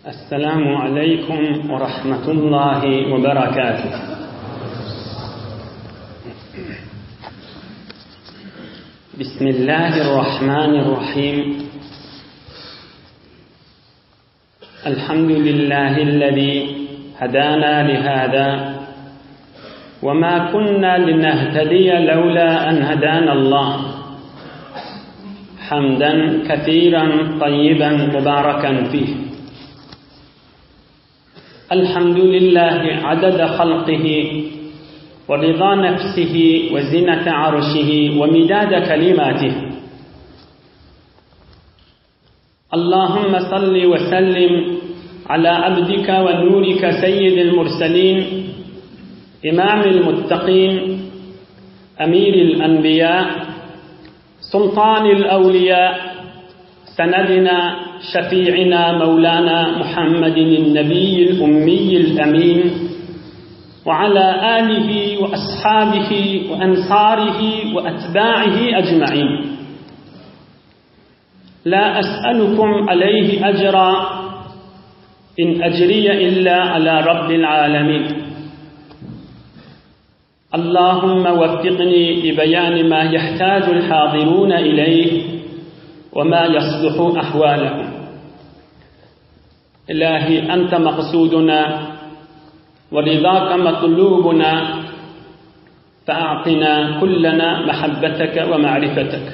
السلام عليكم ورحمة الله وبركاته بسم الله الرحمن الرحيم الحمد لله الذي هدانا لهذا وما كنا لنهتدي لولا أن هدانا الله حمدا كثيرا طيبا مباركا فيه الحمد لله عدد خلقه ورضا نفسه وزنة عرشه ومداد كلماته اللهم صل وسلم على عبدك ونورك سيد المرسلين إمام المتقين أمير الأنبياء سلطان الأولياء سندنا شفيعنا مولانا محمد النبي الأمي الأمين وعلى آله وأصحابه وأنصاره وأتباعه أجمعين لا أسألكم عليه أجرا إن أجري إلا على رب العالمين اللهم وفقني لبيان ما يحتاج الحاضرون إليه وما يصلح أحوالهم إلهي أنت مقصودنا ورضاك مطلوبنا فأعطنا كلنا محبتك ومعرفتك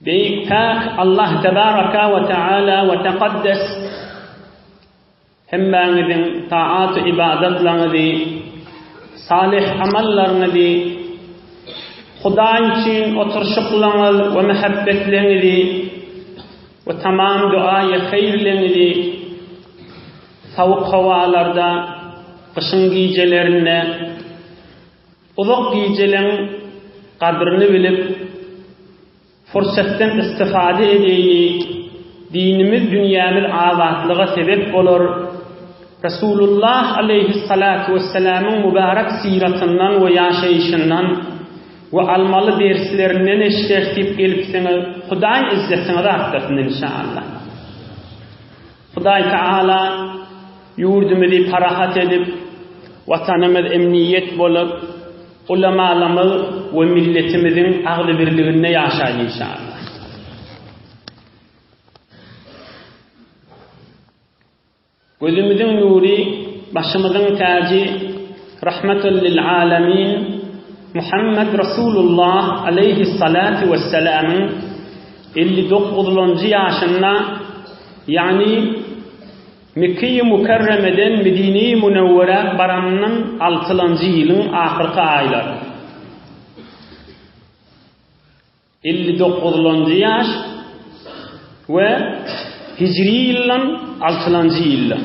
Beýik Päk Allah Tebaraka we Teala we Tekaddes hemmäňiziň taat-u ybadatlaryňyzy, salyh amallaryňyzy, Hudaý üçin oturyşyklaryňyz we mähebbetleňizi we tamam duaýy haýyrlaryňyzy sowuk howalarda, gyşyň gijelerinde, Uzak gijeleň gadryny bilip, fursatdan istifade edeýli, dinimiz, dünýämiz abatlyga sebep bolar. Resulullah aleýhissalatu wessalamyň mübärek syratyndan we ýaşaýşyndan we almaly derslerinden eşderis diýip gelipsiňiz, Hudaý yzzetiňizi artdyrsyn inşaallah. Hudaý Tagala ýurdumyzy parahat edip, Watanymyz emniýet bolup, ulamalarymyz we milletimiziň agzybirliginde ýaşaýyn inşallah. Gözümiziň nury, başymyzyň täji, Rahmetul lil alemin Muhammed Rasulullah aleýhissalatu wessalamyň 59-njy ýaşynda, ýagny Mekgeýi Mükerremeden Medineýi Münewwerä baranyndan altylanjy ýylyň ahyrky aýlary. 59-lanjy ýaş we hijri ýyldan altylanjy ýylda.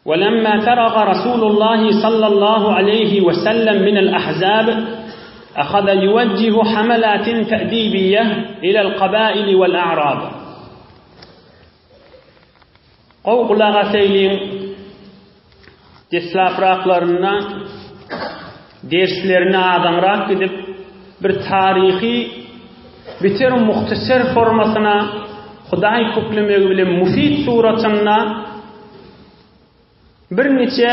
ولما فرغ رسول الله صلى الله عليه وسلم من الأحزاب أخذ يوجه حملات تأديبية إلى القبائل والأعراب Gowy gulak asaýlyň, deslapraklarynda derslerine azaňrak gidip, bir taryhy biter muhtaser formasyna Hudaý köklemegi bilen mufid suratynda birniçe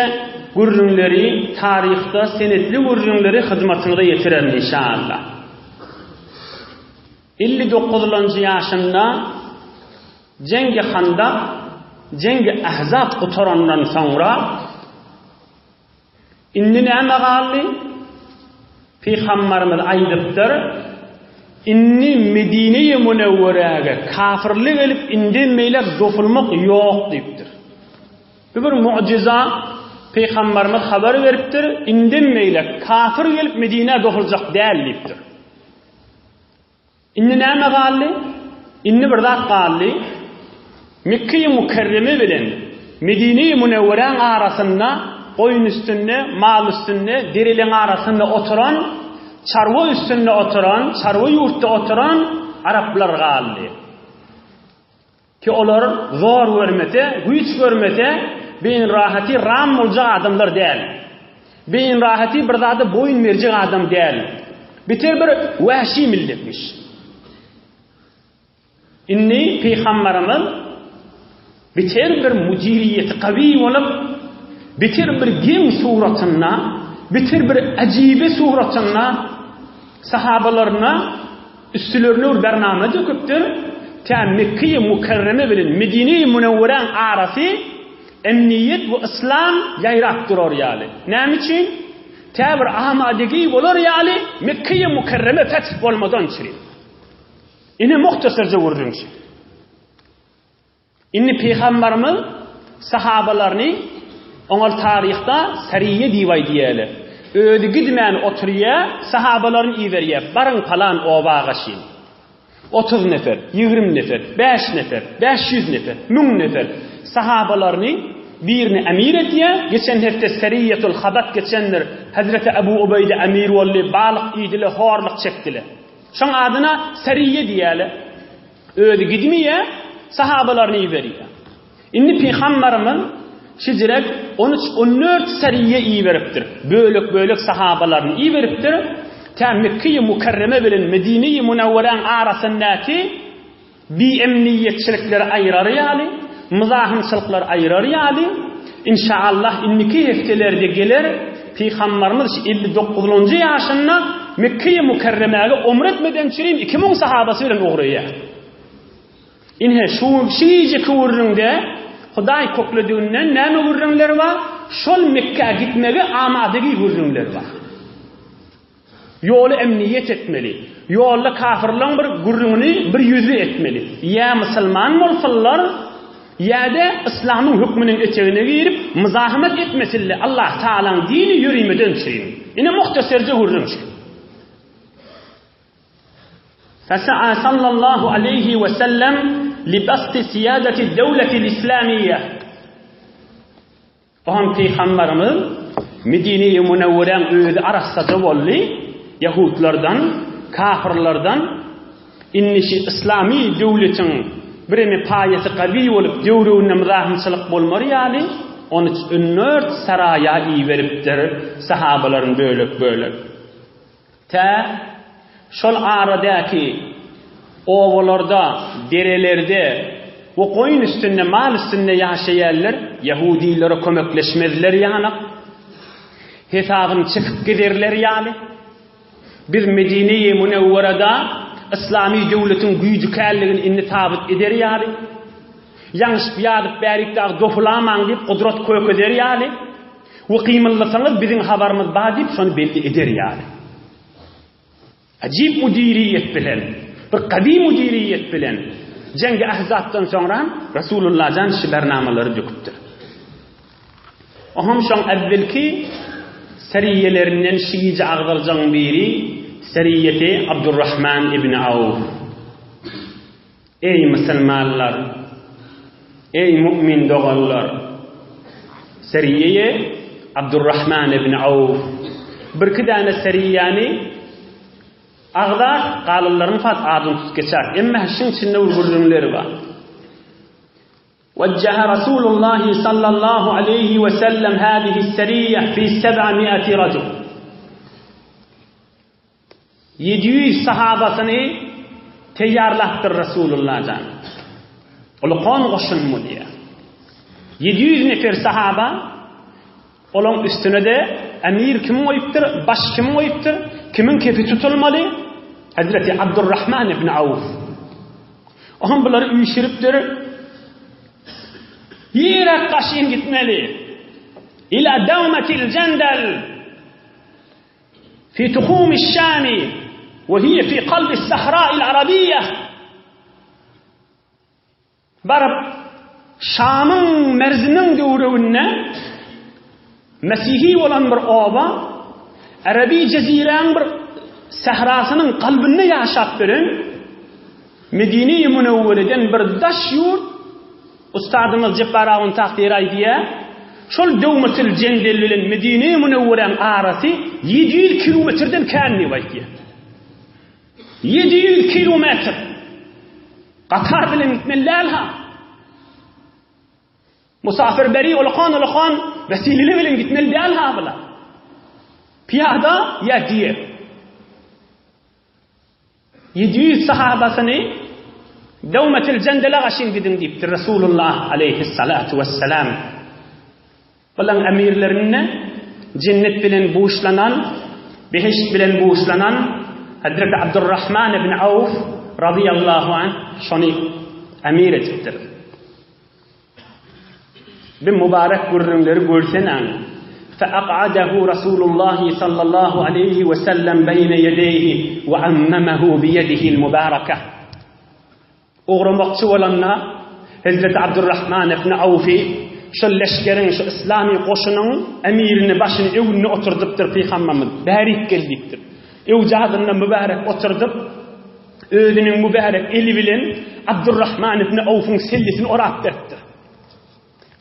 gürrüňleri taryhda senetli gürrüňleri hyzmatyňyza ýetirerin inşallah. 59-lanjy ýaşynda Jeňgi Handak, Jeňgi Ahzab gutarandan soňra indi näme galdy? Pygambarymyz aýdypdyr, Indi Medine-i Münewweräge kafirlik gelip indem beýläk dopulmak ýok diýipdir. Bu bir mu'jiza, Pygambarymyz habar beripdir, indem beýläk kafir gelip Medinä dopuljak däl diýipdir. Indi näme galdy? Indi bir zat galdy. Mekge-i Mükerreme bilen Medine-i Münewweräň arasynda goýun üstünde, mal üstünde, dereleň arasynda oturan, çarwa üstünde oturan, çarwa ýurtda oturan araplar galdy. Ki olar zor görmese, güýç görmese, beýinrahaty ram boljak adamlar däl. Beýinrahaty bir zada boýun berjek adam däl. Biter bir wäşi milletmiş. Indi Pygambarymyz Beter bir müdiriýeti gawy bolup, beter bir geň suratynda, beter bir ajibe suratynda sahabalaryna üstülerine bir bernama döküpdir, tä Mekge-i Mükerreme bilen Medine-i Münewweräň arasy emniýet we yslam ýaýrap durar ýaly. Näme üçin? Tä bir amadegi bolar ýaly Mekge-i Mükerreme feth bolmadan çüri. Ine muhtasarja gürrüň şu. Indi pygambarymyz sahabalaryny oňal taryhda Sariýe diýip aýdýarlar. Özi gidmän oturýar, sahabalaryny iberýär, baryň palan oba gaşyn. 30 nefer, 20 nefer, 5 nefer, 500 nefer, 1000 nefer sahabalaryny birini emir edýär. Geçen hepde Sariýetul Habat geçendir. Hazreti Abu Ubeýde emir boldy, balyk iýdiler, horluk çekdiler. Şoň adyna Sariýe diýýärler. Özi gidmeýär, sahabalaryny iberýär. Indi Pygambarymyz şijirek on üç, on dört seriýe iberipdir. Bölek-bölek sahabalaryny iberipdir. Tä Mekge-i Mükerreme bilen Medine-i Münewweräň arasyndaky biemniýetçilikleri aýyrar ýaly, myzahymçylyklary aýyrar ýaly, inşaallah indiki hepdelerde geler, Pygambarymyz şu 59-njy ýaşynda Mekge-i Mükerremäge omra etmeden çürim 2000 sahabasy bilen ugraýar. Ine, şu şu gijeki gürrüňde Hudaý köklediginden näme gürrüňler bar? Şol Mekgä gitmegi amadagi gürrüňler bar. Ýoly emniýet etmeli. Ýolda kafyrlaň bir gürrüňini bir ýüzli etmeli. Ýa musulman bolsunlar, ýa-da yslamyň hökmüniň etegine girip, myzahymat etmesinler, Allah Tagalaň dini ýörimeden çürim. Ine muhtaserje gürrüň şu. Fesa'a sallallahu aleýhi we sellem li basti siýadati döwletil islamiýe. Oňa Pygambarymyz Medine-i Münewweräň özi arassaja boldy, ýahudlardan, kafyrlardan, indi şi yslamy döwletiň bireme paýasy gawy bolup döwrüginde myzahymçylyk bolmar ýaly, ony on dört saraýa iberipdir, sahabalaryny bölek-bölek. Tä şol aradäki obalarda, derelerde we goýun üstünde, mal üstünde ýaşaýanlar ýahudilere kömekleşmezler ýanak, hesabyny çekip giderler ýaly. Biz Medine-i Münewwerede yslamy döwletiň güýjükänligini indi sabyt eder ýaly. Ýaňyşyp ýazyp bärik dagy dofulamaň diýip gudrat kökezer ýaly. We gymyldasaňyz biziň habarymyz bar diýip şony belli eder ýaly. Ajyp müdiriýet bilen, bir gawy müdiriýet bilen Jengi Ahzapdan soňra Rasulullah jan şu bernamalary döküpdir. Oham şoň äwwelki seriýelerinden şu gije agzaljagyň biri seriýeti Abdurrahman ibn Awf. Eý musulmanlar! Eý mu'min doganlar! Seriýeýe Abdurrahman ibn Awf birki däne seriýäni agzar, galanlaryny fat adyny tutup geçer. Emma şuň içinde bir gürrüňleri bar. Wejjehe Rasulullahi sallallahu aleýhi we sellem hâzihi seriýe fi seb'ami'ati rajul. 700 sahabasyny teýýarlapdyr Resulullah jan. Ulukan goşun bolýar. 700 nefer sahaba olaň üstüne-de emir kim goýupdyr, baş kim goýupdyr, kimiň kefi tutulmaly? Hazreti Abdurrahman ibn Awf. Oňam bulary üýşüripdir. Ýerek gaşyn gitmeli. Ila dawmatil jendel. Fi tuhumiş Şami we hiýe fi kalbis sahra'il arabiýe Baryp, Şamyň merziniň döwreginde mesihi bolan bir oba, Arabi jeziräň bir sährasynyň kalbynda ýaşap beren Medine-i Münewwereden bir daş ýurt Ustadymyz Jepbar agyn Takdyr aýdýar, Şol Döwmetil Jendel bilen Medine-i Münewweräň arasy 700 kilometrden kän diýip aýdýar. 700 kilometr! Gatar bilen gitmeli däl-ha. Musafir-beri ulakan-ulakan wesileler bilen gitmeli däl-ha bular. Pyýada ýa diýe. 700 sahabasyny. Dawmetil Jendele gaşyn gidiň diýipdir Resulullah aleýhissalatu wessalam. Bulaň emirlerinde jennet bilen buşlanan, behişt bilen buşlanan Hazreti Abdurrahman ibn Awf razyýallahu anh şony emir edipdir. Bir mübarek gürrüňleri görsenaň. Feak'adehu Rasulullahi sallallahu aleýhi we sellem beýne ýedeýhi we ammemehu biýedihil mübarekeh. Ugramakçy bolanda, Hezreti Abdurrahman ibn Awfy şol leşgeriň, şu yslamy goşunyň emirini, başyny öňünde oturdypdyr Pygamberimiz. Bärik gel diýipdir. Öwjadynda mübärek oturdyp, özüniň mübärek eli bilen Abdurrahman ibn Awfyň sellisini orap beripdir.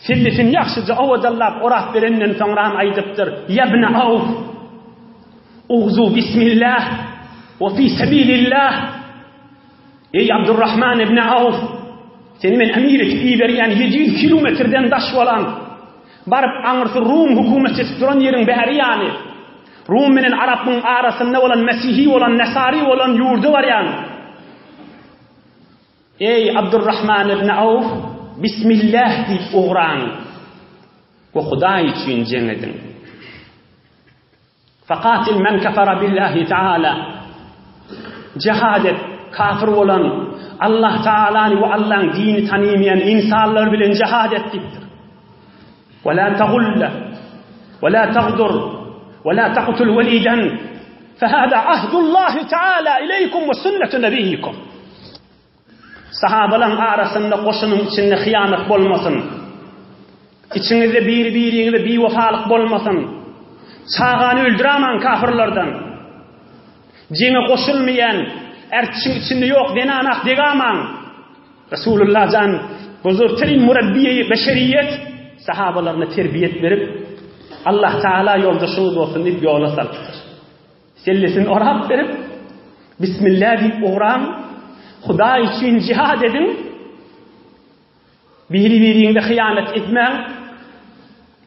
Sellisini ýagşyja owadallap orap berenden soňram aýdypdyr, Ýa ibn Awf, ugzu bismillah we fi sabilillah. Eý Abdurrahman ibn Awf, seni men emir edip iberýän 700 kilometrden daş bolan, baryp aňyrsy Rum hökümet edip duran ýeriň bäri ýany, Rum bilen Arapyň arasynda bolan mesihi bolan, nesari bolan ýurda barýan. Eý, Abdurrahman ibn Awf, Bismillah diýip ugraň we Hudaý üçin jeň ediň. Fakatil men kafara billahi taala. Jihad et, kafir bolan, Allah Taalany we Allaň dinini tanymaýan insanlar bilen jihad et diýipdir. Ve la tagulla ve la tagdur ve la taqtul walidan. Fehada ahdullahi taala ileykum ve sünnetu nebiyyikum. Sahabalaň arasynda goşunyň içinde hyýanat bolmasyn. Içiňizde biri-biriňize biwepalyk bolmasyn. Çagany öldüramaň kafyrlardan. Jeňe goşulmaýan, ärtişiň içinde ýok zenanak degamaň. Resulullah jan buzurgterin murabbiýi beşeriýet sahabalaryna terbiýet berip, Allah Taala ýoldaşyňyz bolsun diýip ýola salypdyr. Sellesini orap berip, Bismillah diýip ugraň, Hudaý üçin jihad ediň, biri-biriňize hyýanat etmäň,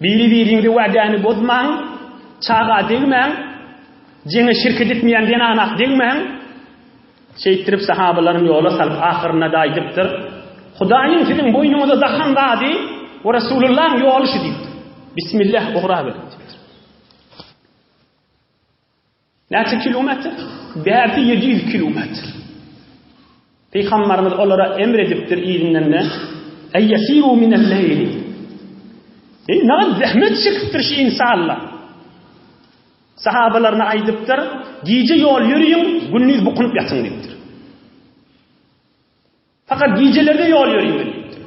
biri-biriňize wädäni bozmaň, çaga degmäň, jeňe şirket etmeýän zenana degmäň. Şeýtdirip sahabalaryny ýola salyp ahyrynda-da aýdypdyr, Hudaýyň siziň boýnuňyza dakan zady we Resulullahyň ýoly şu diýipdir. Bismillah ugraberiň diýipdir. Näçe kilometr? Bärsi 700 kilometr. Pygamberimiz olara emr edipdir yzyndan-da, Ey yesiru minel leyli. Ey nagt zähmet çekipdir şu insanlar. Sahabalaryna aýdypdyr, gije ýol ýörüň, gündiz bukunyp ýatyň diýipdir. Fakat gijelerde ýol ýörüň diýipdir.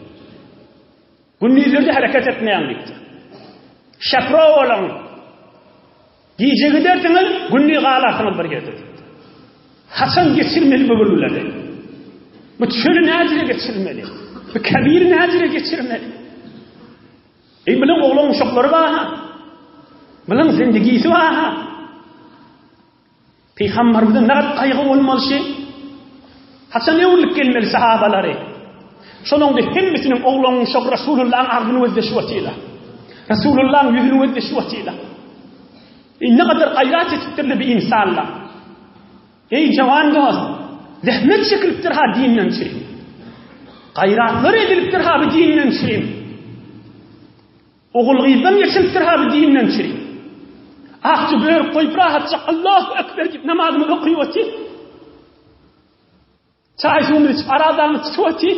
Gündizlerde hereket etmäň diýipdir. Şäpro boluň. Gije gidersiňiz, gündiz galarsyňyz bir ýerde diýipdir. Haçan geçirmeli bu günleri? Bu çöli näjire geçirmeli? Bu kebiri näjire geçirmeli? Eý, bilen oglan uşaklary bar-ha. Bilen zindigisi bar-ha. Pygamberimize nägat gaýgy bolmaly şi? Haçan öwrülip gelmeli sahabalary? Şolaň da hemmesiniň oglan uşak Resulullahyň agzyny gözleşip otyrlar. Resulullahyň ýüzüni gözleşip otyrlar. Eý, ne kadar gaýrat etipdirler bir insanlar. Eý, jawan dost, zähmet çekilipdir ha dinden üçin. Gaýratlar edilipdir ha bu dinden üçin. Ogul-gyzdan geçilipdir ha bu dinden üçin. Akja börük goýup rahatja Allahu Ekber diýip namazymyzy okyp otyr. Çaý suwumyzy içip arazamyzy tutup otyr.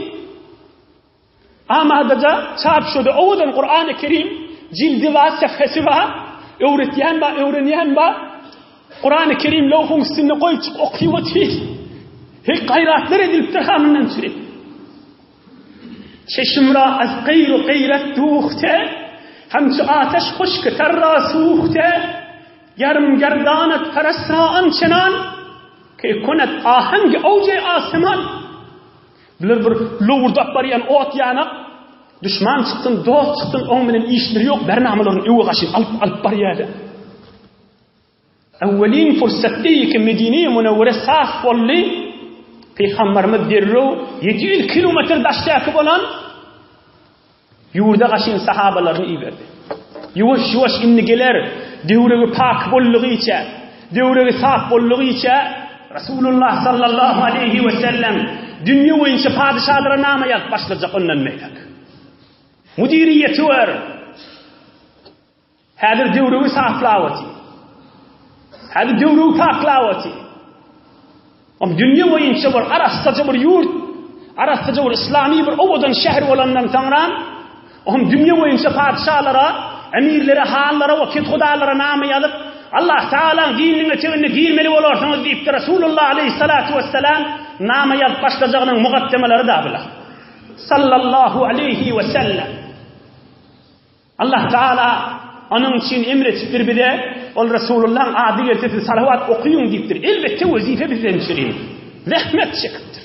Amadaja çarpşoda owadan Kur'an-ı Kerim jildi bar, sahhesi bar, öwretýän bar, öwrenýän bar. Kur'an-ı Kerim lowhuň üstünde goýup çyk okyp otyr. Hey gaýratlar edilipdir ha mundan üçin. Çeşim ra az gayru gayret duhte, hemçu ateş huşk terra suhte, germ gerdanet peresra ançenan, ke kunet aheng awje asiman. Bular bir lowurdap barýan ot ýanak, düşman çyksyn, dost çyksyn, oň bilen işleri ýok, bernamalaryny öwe gaşyn alyp alyp barýarlar. Awwelin fursatda ki Medine-i Münewwere saf boldy, Pygamberimiz derrew 700 kilometr daşdaky bolan ýurda gaşyn sahabalaryny iberdi. Ýuwaş-ýuwaş indi geler, döwregi pak boldugyça, döwregi sap boldugyça Resulullah sallallahu aleýhi we sellem. dünýe boýunça padyşalara nama ýazyp başlajak ondan beýläk. Müdiriýeti bar. Häzir döwrügi saklap otyr. Häzir döwrügi paklap otyr. Om dünýe boýunça bir arassaja bir ýurt, arassaja bir islami bir owadan şäher bolandan soňra, om dünýe boýunça patyşalara, emirlere, hanlara we kethudalara nama ýazyp, Allah Taalaň dininiň etegine girmeli bolarsyňyz diýipdir Resulullah aleyhissalatu vesselam nama ýazyp başlajagynyň mugatdemeleri da bular. Sallallahu aleyhi ve sellem. Allah Taala onuň üçin emr etipdir bize, ol Resulullahyň ady gelse siz salawat okyň diýipdir. Elbetde wezipe bizden çürin. Zähmet çekipdir.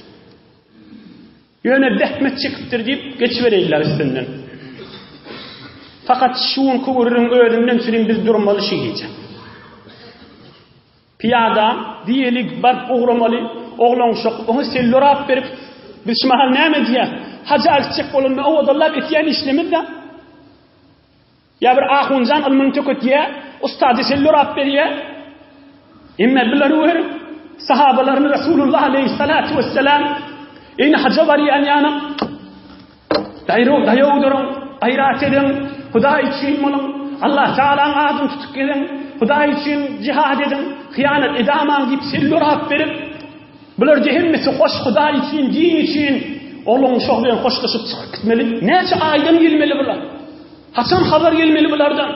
Ýöne zähmet çekipdir diýip geçibereýinler üstünden. Fakat şu günki gürrüň özünden çürin biz durmaly şu gije. Pyýada, diýeli, baryp ugramaly, oglan-uşak oňa sellorap berip, biz şu mahal näme edýäs? Haja gitjek bolanda owadallap etýän işlemiz-dä. Ýa bir ahunjan ylmyny töketýär, ussady sellorap berýär. Emma bulary görüp, sahabalaryny Resulullah aleýhissalatu wesselam ene haja barýan ýanak Daýraw, daýaw duruň, gaýrat ediň, Hudaý üçin boluň, Allah Tagalaň adyny tutup geliň, Hudaý üçin jihad ediň, hyýanat edamaň diýip sellorap berip, bularda hemmesi hoş Hudaý üçin, din üçin, oglan uşak bilen hoşlaşyp çykyp gitmeli. Näçe aýdan gelmeli bular? Haçan habar gelmeli bulardan?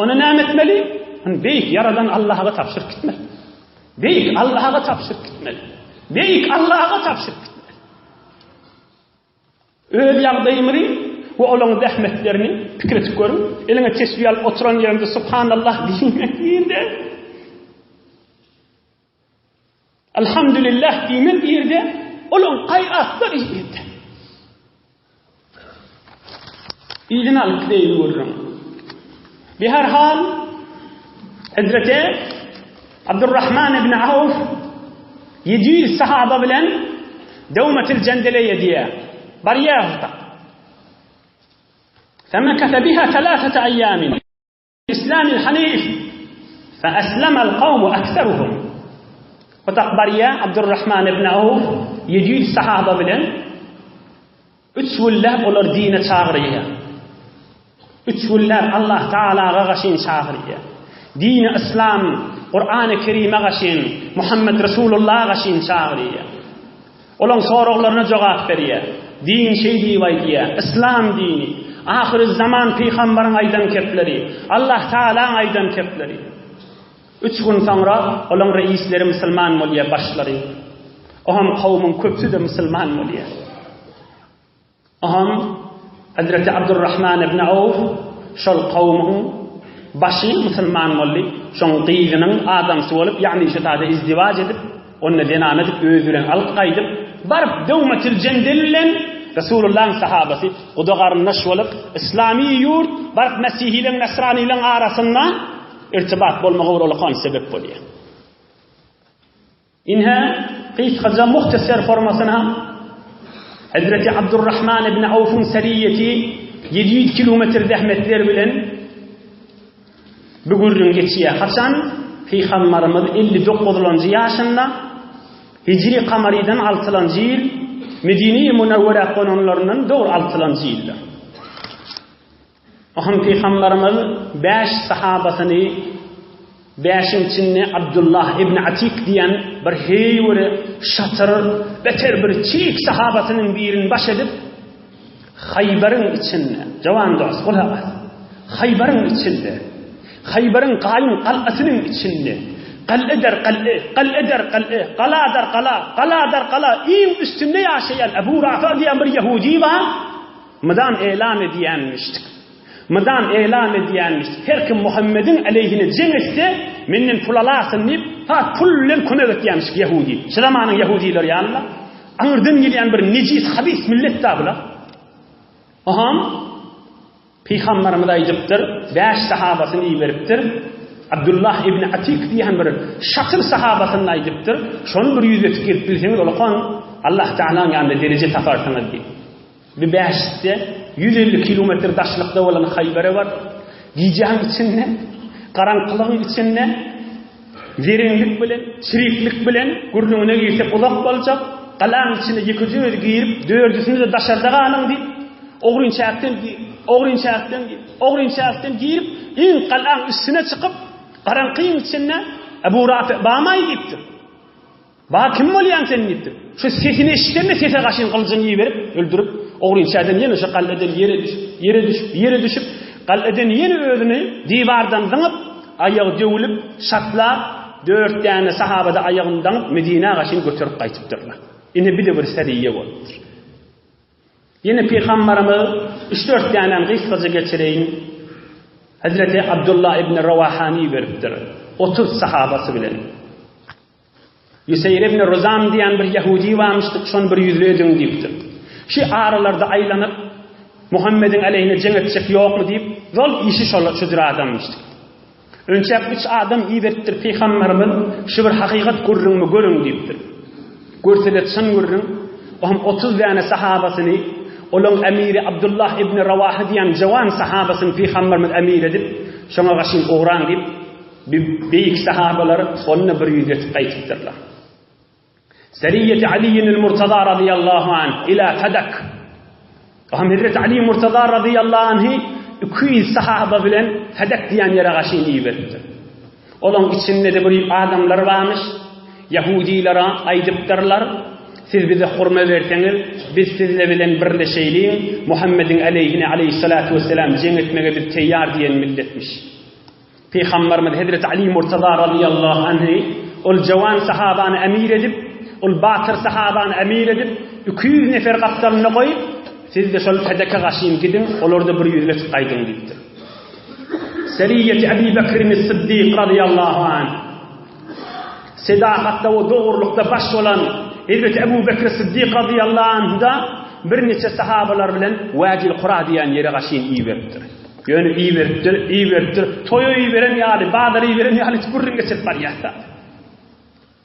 Ony näme etmeli? Ony beýik ýaradan Allaha tabşyryp gitmeli. Beýik Allaha tabşyryp gitmeli. Beýik Allaha tabşyryp gitmeli. Öz ýagdaýymyzy we olaryň zähmetlerini pikir edip görüň. Eliňe tesbih alyp oturan ýeriňde Subhanallah diýmek ýerde. Elhamdülillah diýmek ýerde olaryň gaýratlary ýerde. Yzyny alyp gideýin gürrüň. Bir her hal Hezreti Abdurrahman ibn Awf 700 sahaba bilen Dewmetil Jendeleýe diýe barýardy. Femekese biha thalathata ayyamin. Islamil Hanif fe eslemel kawmu ekseruhum. Otak barýa Abdurrahman ibn Awf 700 sahaba bilen üç günläp olar dine çagyrýar. Üç günläp Allah Taalaga gaşyn çagyrýar. Dini Islam, Kur'an-ı Kerime gaşyn, Muhammed Resulullah gaşyn çagyrýar. Olaň soraglaryna jogap berýär. Din şeý diýip aýdýar, Yslam dini, ahyry zaman pygambaryň aýdan kepleri, Allah Tagalaň aýdan kepleri. Üç gün soňra olaň reisleri musulman bolýar, başlary. Oňam kowumyň köpüsi-de musulman bolýar. Oňam Hezreti Abdurrahman ibn Awf şol kowumyň başy musulman boldy. Şoň gyzynyň adamsy bolup, ýagny şu taýda izdiwaç edip, ony zenana edip özi bilen alyp gaýdyp, baryp Dewmetil Jendel bilen Resulullahyň sahabasy guda-garyndaş bolup, islamy ýurt baryp mesihileň, nasranylaň arasynda irtibat bolmaga bir ullakan sebep bolýar. Ine, gysgaja muhteser formasyna Hezreti Abdurrahman ibn Awfyň seriýeti 700 kilometr zähmetler bilen bu gürrüň geçýär. Haçan? Pygambarymyz 59-lanjy ýaşynda Hijri kamarydan 6-lanjy ýyl Medine-i Münewwerä gonanlaryndan dogry 6-lanjy ýylda. Oňa Pygamberimiz bäş sahabasyny, bäşiň içinde Abdullah ibn Atik diýen bir heýwere, şatyr, beter bir çig sahabasynyň birini baş edip, Haýbaryň içinde, jawan dost, gulak as, Haýbaryň içinde, Haýbaryň gaýym galasynyň içinde, gal'eder gal'e, gal'eder gal'e, galadar gala, galadar gala, iň üstünde ýaşaýan Ebu Rafa diýen bir ýehudi bar, Mydam elam edýänmişdik. Mydam elam edýänmişdik. Her kim Muhammediň aleýhine jeň etse, menden pul alasyn diýip, hat pul bilen kömek etýänmişik ýehudi. Şu zamanyň ýehudileri ýaly-la. Aňyrdan gelýän bir nejis, habis millet-dä bular. Oham Pygamberimiz aýdypdyr, bäş sahabasyny iberipdir. Abdullah ibn Atik diýen bir şatyr sahabasyny aýdypdyr. Şony bir ýüzletip gelip bilseňiz, olakan Allah Taalaň ýanynda dereje taparsyňyz diýip. Bu bäşisde 150 kilometr daşlykda bolan Haýbere baryp, gijäň içinde, garaňkylygyň içinde zereňlik bilen, çiriklik bilen gürrüňine girsek uzak boljak. Galaň içine ýekeje özi girip, dördüsini-de daşarda galyň diýip, ogryn çäkden, ogryn çäkden, ogryn çäkden girip, iň galaň üstüne çykyp, garaňkyň içinde Ebu Rafi bamaý diýipdir. Ba kim bolýaň sen diýipdir. Şu sesini eşidende sese gaşyn gylyjyny iberip, öldürip, ogryn çäden ýene şu galladan ýere düşüp, ýere düşüp, ýere düşüp, galladan ýene özüni diwardan zyňyp, aýagy döwülip, şatlap, dört däne sahabada aýagyny daňyp, Medinä gaşyn göterip gaýtypdyrlar. Ine bir-de bir seriýe bolupdyr. Ýene Pygambarymyz üç-dört dänäni gysgaja geçireýin. Hezreti Abdullah ibn Rawahany iberipdir. 30 sahabasy bilen. Ýuseýr ibn Ruzam diýen bir ýahudi barmyşdyk, şony bir ýüzli ediň diýipdir. Şu aralarda aýlanyp, Muhammediň aleýhine jeň etjek ýokmy diýip, zol işi şol şujur adamyşdyk. Önçäk üç adam iberipdir Pygamberimiz, şu bir hakykat gürrüňmi görüň diýipdir. Görsede çyn gürrüň, o hem 30 däne sahabasyny, olaň emiri Abdullah ibn Rawaha diýen jawan sahabasyny Pygamberimiz emir edip, şoňa gaşyn ugraň diýip, Bi beýik sahabalar onda bir ýüzletip gaýtypdyrlar. Seriýeti Aliýinil Murtaza razyýallahu anh ila Fadak. Oham Hezreti Ali Murtaza razyýallahu anhy 200 sahaba bilen Fadak diýen ýere gaşyn iberipdir. Olaň içinde-de bir adamlar barmyş. Ýahudilere aýdypdyrlar, Siz bize hurma berseňiz, biz sizle bilen birleşeýliň, Muhammediň aleýhine aleýhissalatu wesselam jeň etmege biz teýýar diýen milletmiş. Pygamberimiz Hezreti Ali Murtaza razyýallahu anhy ol jawan sahabany emir edip, ol batyr sahabany emir edip, 200 nefer gapdalynda goýup, siz-de şol Fedeke gaşyn gidiň, olarda bir ýüzleşip gaýdyň diýipdir. Seriýeti Ebi Bekrin Siddik razyýallahu anh Sedakatda we dogrulykda baş bolan Hezreti Ebu Bekr Siddik razyýallahu anhda birniçe sahabalar bilen Wâdil Kura diýen ýere gaşyn iberipdir. Ýöne iberipdir, iberipdir, toýa iberen ýaly, bazara iberen ýaly hiç gürrüň geçirip barýar-da.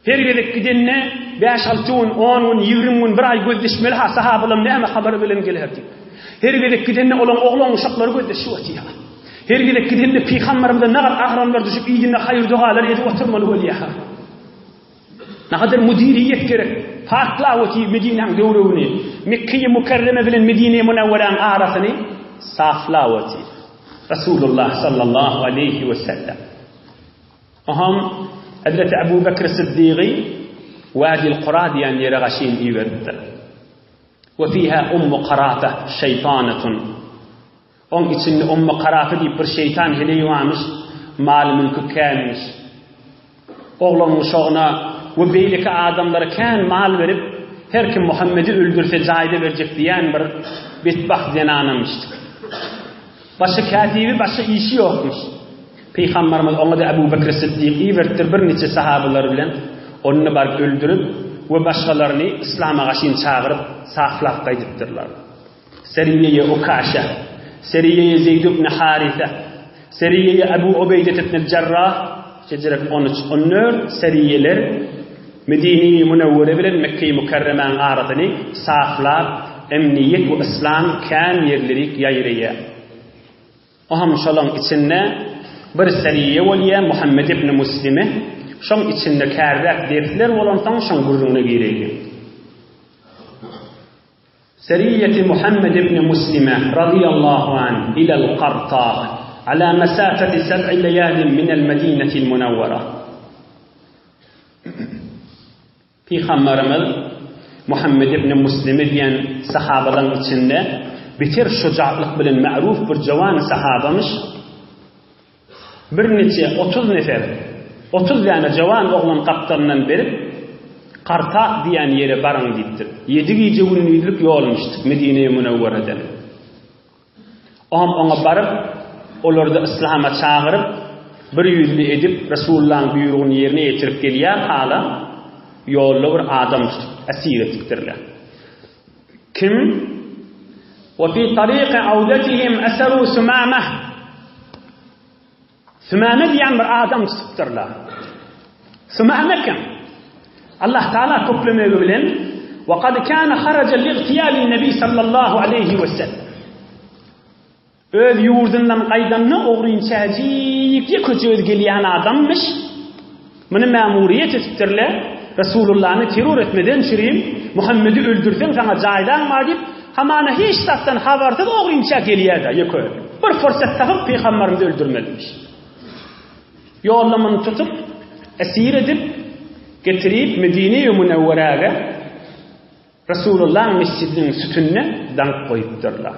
Her gezek gidende bäş-alty gün, on gün, 20 gün, bir aý gözleşmeli-ha, sahabalam näme habar bilen geler diýip. Her gezek gidende olaň oglan-uşaklary gözleşip otyrýar. Her gezek gidende pygamberimize nagat agramlar düşüp, yzynda haýyr-dogalar edip oturmaly bolýar. Nahadyr müdiriýet gerek. Paklap otyr Medinäň döwregini. Mekgeýi Mükerreme bilen Medine-i Münewweräň arasyny saflap otyr. Resulullah sallallahu aleýhi we sellem. Oham Hezreti Ebu Bekr Siddigy Wâdil Kura diýen ýere gaşyn iberipdir. We fiha Ummu Karata şeýtanatun. Oň içinde Ummu Karafy diýip bir şeýtan heleý barmyş, maly-mülki känmiş. Oglan-uşagyna we beýleki adamlara kän mal berip, her kim Muhammedi öldürse jaýda berjek diýen bir betbagt zenanamyş. Başga kätibi, başga işi ýokmuş. Pygamberimiz oňa-da Ebu Bekr Siddik iberipdir birniçe sahabalary bilen, ony baryp öldürip we başgalaryny yslama gaşyn çagyryp, saflap gaýdypdyrlar. Seriýeýe Ukaşa, Seriýeýe Zeýd ibn Harise, Seriýeýe Ebu Ubeýdet ibn Jarrah, Hijret 13, 14, Seriýeler Medine-i Münewwere bilen Mekge-i Mükerremäň arasyny saflap, emniýet we yslam kän ýerlerik ýaýraýar. Oňam şolaň içinde bir seriýe bolýar, Muhammet ibn Muslime, şoň içinde kärräk dersler bolansoň şoň gürrüňine gireýin. Seriýeti Muhammed ibn Muslime razyýallahu anh ilel Kartah ala mesafeti seb'i leýalin minel Medinetil Munawwara. Pygamberimiz Muhammed ibn Muslime diýen sahabalaryň içinde beter şujatlyk bilen ma'ruf bir jawan sahabamyş. Birniçe, 30 nefer, 30 däne jawan oglan gapdalyndan berip, Kartak diýen ýere baryň diýipdir. Ýedi gije-gündizlik ýolmuşdyk Medine-i Münewwereden. Oňam oňa baryp, olary-da yslama çagyryp, bir ýüzli edip, Resulullahyň buýrugyny ýerine ýetirip gelýär hala, ýolda bir adam tutup, esir etipdirler. Kim? Wa fi tariqi awdetihim eseru Sumamah. Sümame diýen bir adam tutupdyrlar. Sümame kim? Allah Taala köplemegi bilen we kad kana haraja li'tiyalin nebi sallallahu aleyhi we sellem. Öz ýurdundan gaýdanda ogryn çäjik ýekeje öz gelýän adammyş. Muny mämuriýet etipdirler. Resulullany terror etmeden çürim, Muhammedi öldürseň saňa jaýlaň bar diýip, hamana hiç zatdan habarsyz ogrynça gelýär-de, ýeke özi. Bir pursat tapyp pygamberimizi öldürmelimiş. Ýolda muny tutup, esir edip, getirip Medine-i Münewweräge Resulullahyň mesjidiniň sütünine daňyp goýupdyrlar.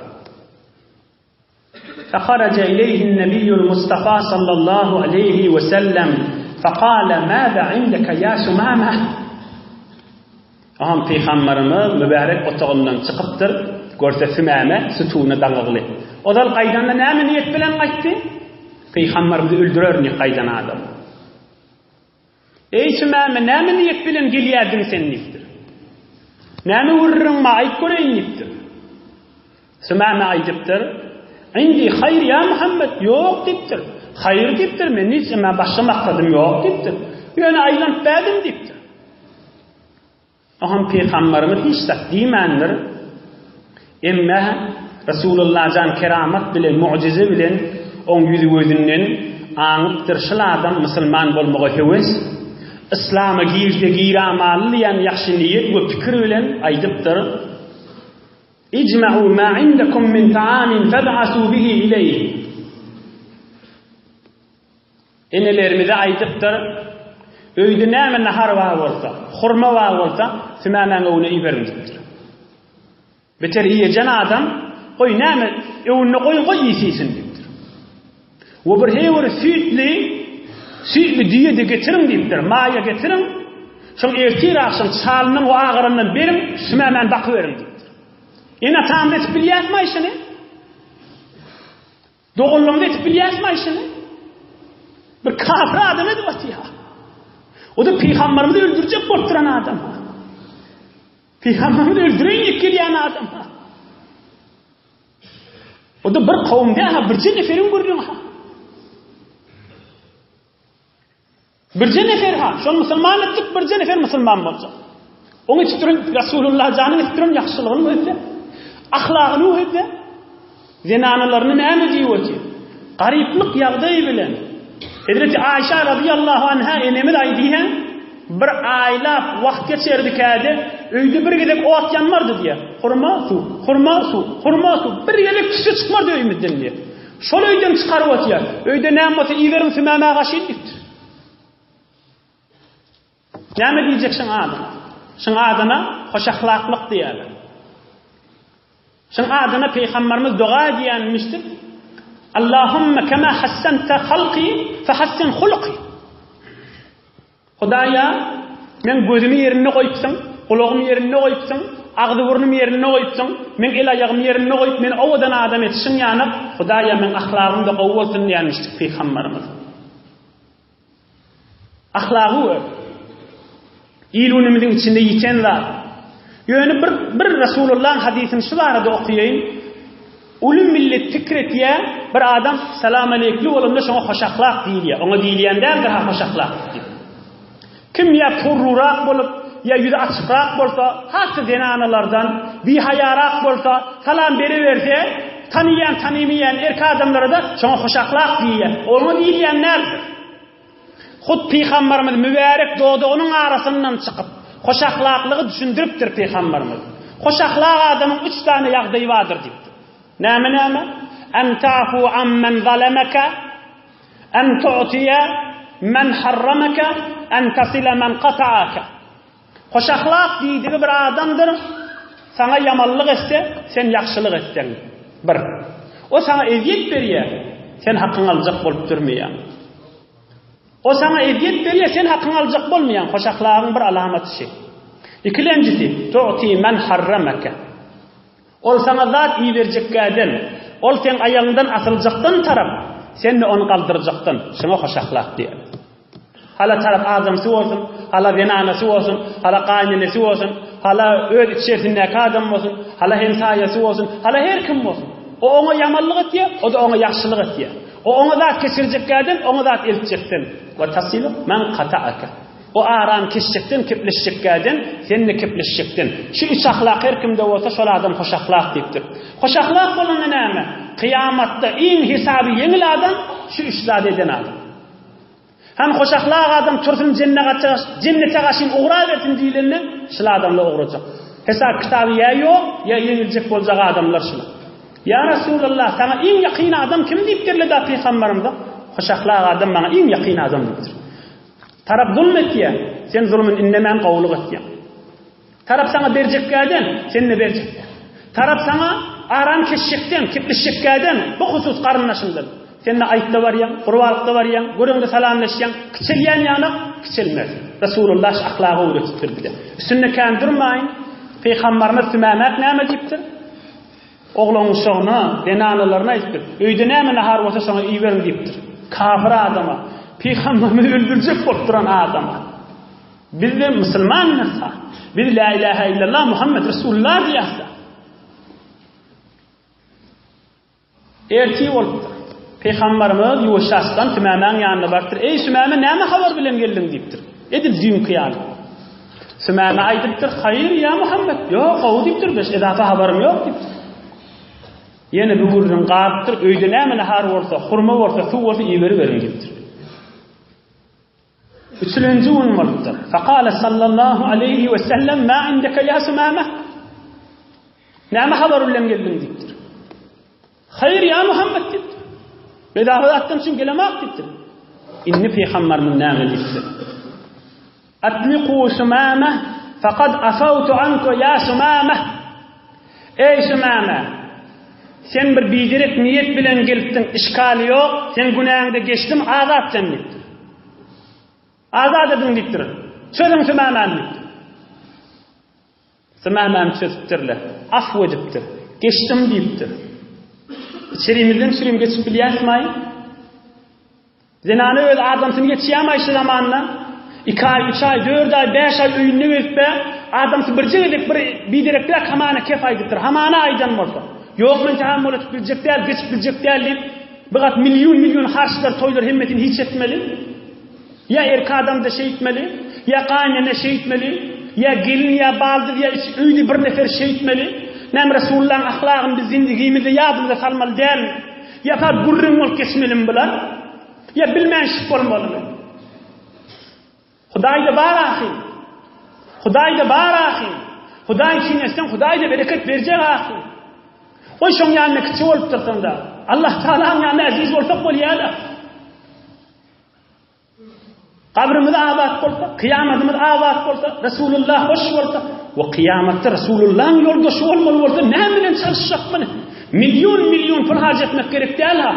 فخرج إليه النبي المصطفى صلى الله عليه وسلم فقال ماذا عندك يا سمامة Aham Peygamberimiz mübarek otagyndan çykypdyr, görse Sümäme sütuna daňygly. Ozal gaýdanda näme niýet bilen gaýtdy? Peygamberimizi öldürerin gaýdan adam. Eý Sümäme, näme niýet bilen gelýärdiň sen diýipdir. Näme gürrüň bar, aýt göreýin diýipdir. Sümäme aýdypdyr, Indi haýr ýa Muhammet, ýok diýipdir. Haýr diýipdir, men hiç emma başga maksadym ýok diýipdir. Ýöne aýlanyp bädim diýipdir. Oňam pygamberimiz hiç zat diýmändir. Emme Resulullah jan keramat bilen, mujize bilen oň ýüzi gözünden aňypdyr, şul adam musulman bolmaga höwes, yslama girse giramaly diýen ýagşy niýet we pikir bilen aýdypdyr. Ijma'u ma indekum min ta'amin feb'asu bihi ileýh. Enelerimize aýdypdyr, Öýde näme nahar bar bolsa, hurma bar bolsa, Sümämäň öwüne iberiň diýipdir. Beter iýejen adam, goý näme öwünde goýuň goý iýsin diýipdir. We bir heý bir süýtli, süýtli düýe-de getiriň diýipdir, maýa getiriň, şoň ertir agşam çalyndan we agarandan beriň, Sümämäni bakyberiň diýipdir. Ene-atamyz etip bilýäsmi aý şuny? Doganlaryňyz etip bilýäsmi aý şuny? Bir kafir adam edip atýar. O-da pygamberimizi öldürjek bolup duran adam. Pygamberimizi öldüreýin diýip gelýän adam. O-da bir kowum däl, birje neferiň gürrüňi. Birje nefer ha, şony musulman etdik, birje nefer musulman boljak. Oň etip duran Rasulullah janyň etip duran ýagşylygyny gözle. Ahlagyny gözle. Zenanalaryny näme diýip otyr? Garyplyk ýagdaýy bilen Hezreti Aýşa radiyallahu anha enemiz aýdýar, bir aýlap wagt geçerdi käde, öýde bir gezek ot ýanmardy diýär. Hurma suw, hurma suw, hurma suw, bir gezek tüsse çykmardy öýümizden diýär. Şol öýden çykaryp otýar. Öýde näme bolsa iberiň sümämä gaşyn diýipdir. Näme diýjek şyň adyna? Şyň adyna hoşahlaklyk diýýärler. Şyň adyna Pygamberimiz doga edýänmişdir. Allahumma kema hassanta halki fehassin hulki. Hudaýa, meň gözümi ýerinde goýupsyň, gulagymy ýerinde goýupsyň, agzy-burnumy ýerinde goýupsyň, meň el-aýagymy ýerinde goýup, meni owadan adam etişiň ýanak, Hudaýa, meň ahlagym-da gowy bolsun diýenmişdik pygamberimiz. Ahlagy gör. Il-günümiziň içinde ýiten zat. Ýöne bir, bir Resulullahyň hadysyny şu barada okaýaýyn. Uly millet pikir etýär, bir adam salam aleýkli bolanda şoňa hoşahlak diýilýär. Oňa diýilýän däldir ha hoşahlak diýip. Kim ýa porrurak bolup, ýa ýüzi açykrak bolsa, has-da zenanalardan bihaýarak bolsa, salam beriberse, tanyýan, tanymaýan erkek adamlara-da şoňa hoşahlak diýilýär. Oňa diýilýän däldir. Hut Pygamberimiz mübärek dodagynyň arasyndan çykyp, hoşahlaklygy düşündiripdir Pygamberimiz. Hoşahlak adamyň üç sany ýagdaýy bardyr diýipdir. Näme-näme? En ta'fu ammen zalemeke, en tu'tiye men harrameke, en tasile men kata'ake. Hoşahlak diýdigi bir adamdyr, saňa ýamanlyk etse, sen ýagşylyk etseň, bir. O saňa ezýet berýär, sen hakyňy aljak bolup durmaýaň. O saňa ezýet berýär, sen hakyňy aljak bolmaýaň, hoşahlagyň bir alamaty şi. Ikilenjisi, tu'ti men harrameke. Ol saňa zat iberjekkäden, ol seň aýagyňdan asyljakdan tarap, sen-de ony galdyrjakdan, şuňa hoşahlak diýerler. Hala tarap adamsy bolsun, hala zenanasy bolsun, hala gaýynenesi bolsun, hala öz içerisindäki adam bolsun, hala hemsaýasy bolsun, hala her kim bolsun. O oňa ýamanlyk etýär, o-da oňa ýagşylyk etýär. O oňa zat geçirjekkäden, oňa zat eltjekden. Wa tasilu men kata'aka. O arany kesjekden, kepleşjekkäden, sen-de kepleşjekden. Şu üç ahlak her kimde bolsa, şol adam hoşahlak diýipdir. Hoşahlak bolanda näme? Kyýamatda iň hesaby ýeňil adam şu üç zady eden adam. Hany hoşahlak adam tursun jennete gaşyn ugrabersin diýlende, şul adamlar ugrajak. Hesap kitaby ýa ýok, ýa ýeňiljek boljak adamlar şular. Ýa Resulallah, saňa iň ýakyn adam kim diýipdirler-da pygamberimize? Hoşahlak adam maňa iň ýakyn adam diýipdir. Tarap zulm etýär, sen zulmuny indemän gowulyk etýäň. Tarap saňa berjekgäden, sen-de berjekdä. Tarap saňa aram kesjekden, kepleşjekgäden, bu husus garyndaşyňdan. Sen-de aýtda barýaň, gurbalykda barýaň, göreňde salamlaşýaň, kiçelýän ýanak, kiçelmez. Resulullah şu ahlagy öwretipdir bize. Üstünde kän durmaýyn, Pygambarymyz Sümämäk näme diýipdir? Oglan-uşagyna, zenanalaryna aýdypdyr, Öýde näme nahar bolsa şoňa iýiberiň diýipdir. Kafir adama, Pygamberimizi öldürjek bolup duran adama. Biz-de musulmandyrys-a. Biz la ilahe illallah Muhammed Resulullah diýýäs-a. Ertir bolupdyr. Pygamberimiz ýuwaşjadan Sümämäň ýanyna barypdyr. Eý Sümäme, näme habar bilen geldiň diýipdir. Edil düýnki ýaly. Sümäme aýdypdyr, Haýyr ýa Muhammet. Ýok, gowy diýipdir, beş edafa habarym ýok diýipdir. Ýene bu gürrüň galypdyr, öýde näme nahar bolsa, hurma bolsa, suw bolsa iberiberiň diýipdir. Üçülenji gün bolupdyr. Fekale sallallahu aleýhi we sellem ma indeke ýa Sümame? Näme habar bilen geldiň diýipdir. Haýyr ýa Muhammed diýipdir. Bedava zatdan üçin gelemak diýipdir. Indi pygamberimiz näme diýipdir? Atliku Sümame fekad afawtu anka ýa Sümame. Eý Sümame! Sen bir biderek niýet bilen gelipdiň, işgali ýok, sen günäňde geçdim, azat sen diýipdir. Azat ediň diýipdir. Çözüň Sümämäni diýipdir. Sümämäni çözüpdirler. Afw edipdir. Geçdim diýipdir. Içerimizden çürim geçip bilýäsmaý? Zenana öz adamsyny geçýämaý şu zamanda? Iki aý, üç aý, dört aý, bäş aý öýünde gezip-ä, adamsy birje gezek bir biderekräk hamana kef aýdypdyr. Hamana aýdan bolsa. Ýok men tahammul edip biljek däl, geçip biljek däl diýip, bir gat million-million harçlar, toýlar hemmesini hiç etmeli. Ýa erki adam-da şeýtmeli, ýa gaýynene şeýtmeli, ýa gelin, ýa baldyz, ýa içi öýli bir nefer şeýtmeli. Näme Resulullahyň ahlagyny biz zindigimizde ýadymyza salmaly dälmi? Ýa sal gürrüň bolup geçmelimi bular? Ýa bilmänşik bolmalymy? Hudaý-da bar ahyn. Hudaý-da bar ahyn. Hudaý üçin etseň, Hudaý-da bereket berjek ahyn. Goý şoň ýanynda kiçi bolup dursaň-da, Allah Tagalaň ýanynda eziz bolsak bolýar-da. Gabrymyz abat bolsa, kyýamadymyz abat bolsa, Resulullah hoş bolsa we kyýamatda Resulullahyň ýoldaşy bolmaly bolsa, näme bilen çalyşjak muny? Million million pul harç etmek gerek däl ha.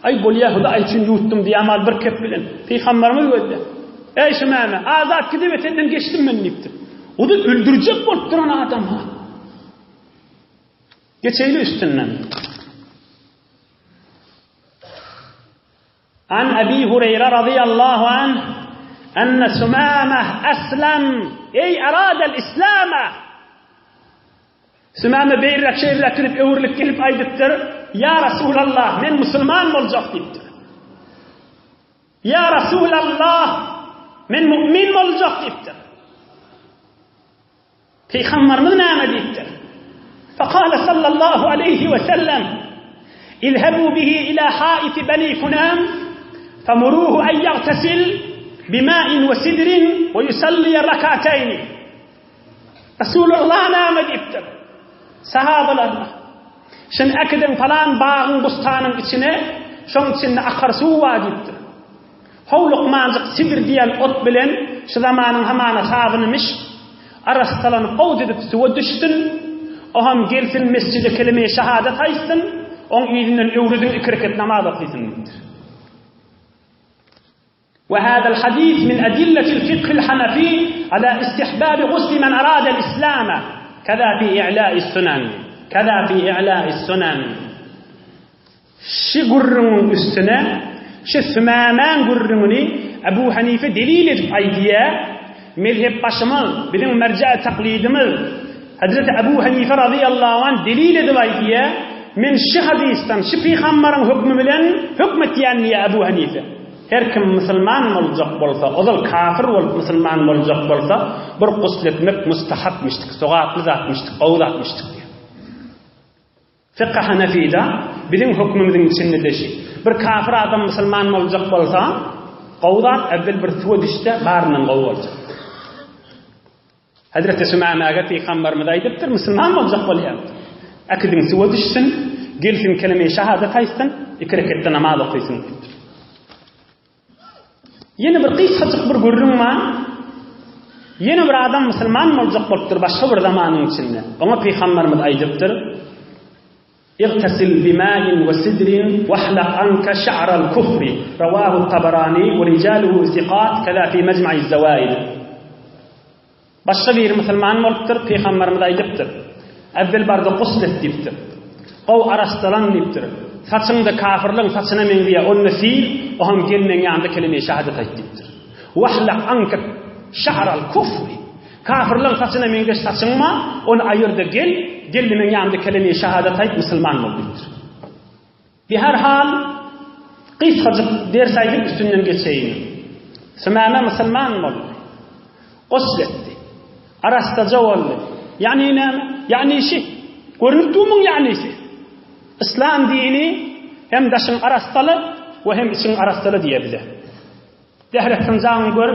Aý bolýa Hudaý üçin ýutdum diýýän bir kep bilen. Pygamberimiz gözle. Eý Sümäme, azat gidip senden geçdim men diýipdir. O da öldürjek bolup duran adam ha. Geçeýli üstünden. An Ebi Hureýre razyýallahu anh, enne Sümameh eslem, eý eradel islame. Sümame beýräk şeýräk gidip öwrülip gelip aýdypdyr, Ýa Resulallah, men musulman boljak diýipdir. Ýa Resulallah, men mu'min boljak diýipdir. Pygamberimiz näme diýipdir? Fekale sallallahu aleýhi we sellem, Izhebu bihi ila haiti bani funan, femuruhu en ýagtesil bima'in we sidrin we yusalliye rak'ateyni. Resulullah näme diýipdir? Sahabalaryna, Şuny äkidiň falan bagyň, bustanyň içine, şoň içinde akar suw bar diýipdir. Howlukmanjyk sibir diýen ot bilen şu zamanyň hamana sabynymiş, arassalanyp owt edip suwa düşsün, oham gelsin mesjide kelime-i şahadat aýtsyn, oň yzyndan öwrediň iki reket namaz okysyn diýipdir. We hazal hadis min adilletil fikhil hanefi ala istihbabi gusli men aradel islame, keza fi i'la'is sunan, keza fi i'la'is sunan. Şi gürrüňiň üstüne, şi Sümämäň gürrüňini Ebu Hanife delil edip aýdýar, Mezhepbaşymyz, biziň merje-i taklidimiz Hezreti Ebu Hanife razyýallahu anh delil edip aýdýar, Men şi hadysdan, şi pygambaryň hökmi bilen hökm etýän diýýär Ebu Hanife. Her kim musulman boljak bolsa, ozal kafir bolup musulman boljak bolsa, bir gusl etmek mustahapmyşdyk, sogaply zatmyşdyk, gowy zatmyşdyk diýýär. Fykh-y Hanefide biziň hökmümiziň içinde-de şi. Bir kafir adam musulman boljak bolsa, Gowy zat äwwel bir suwa düşse baryndan gowy boljak. Hezreti Sümämäge pygamberimiz aýdypdyr, musulman boljak bolýar. Äkidiň suwa düşsün, gelsin kelime-i şahadat aýtsyn, iki reketde namaz okysyn diýipdir. Ýene bir gysgajyk bir gürrüň bar. Ýene bir adam musulman boljak bolupdyr başga bir zamanyň içinde. Oňa pygamberimiz aýdypdyr, Igtasil bima'in we sidrin wahlak anka şa'ral kufri. Rawahu Tabarani we rijaluhu siqat keza fi Mecmu'iz Zawaid. Başga biri musulman bolupdyr, pygamberimiz aýdypdyr, Äwwel barda gusl et diýipdir. Gowy arassalan diýipdir. Saçyň-da kafirleň saçyna meňzeýär, ony sil, oňam gel meň ýanymda kelime-i şahadat aýt diýipdir. Wahlak anka şa'ral kufri. Kafirleň saçyna meňzeş saçyň bar, ony aýyr-da gel, gel-de meň ýanymda kelime-i şahadat aýt, musulman bol diýipdir. Bi her hal, gysgajyk ders aýdyp üstünden geçeýin. Sümäme musulman boldy. Gusl etdi. Arassaja boldy. Ýagny näme? Ýagny şi. Görnüp dur muň ýagnysy. Yslam dini hem daşyň arassaly we hem içiň arassaly diýýär bize. Zähret synjagyňy gör,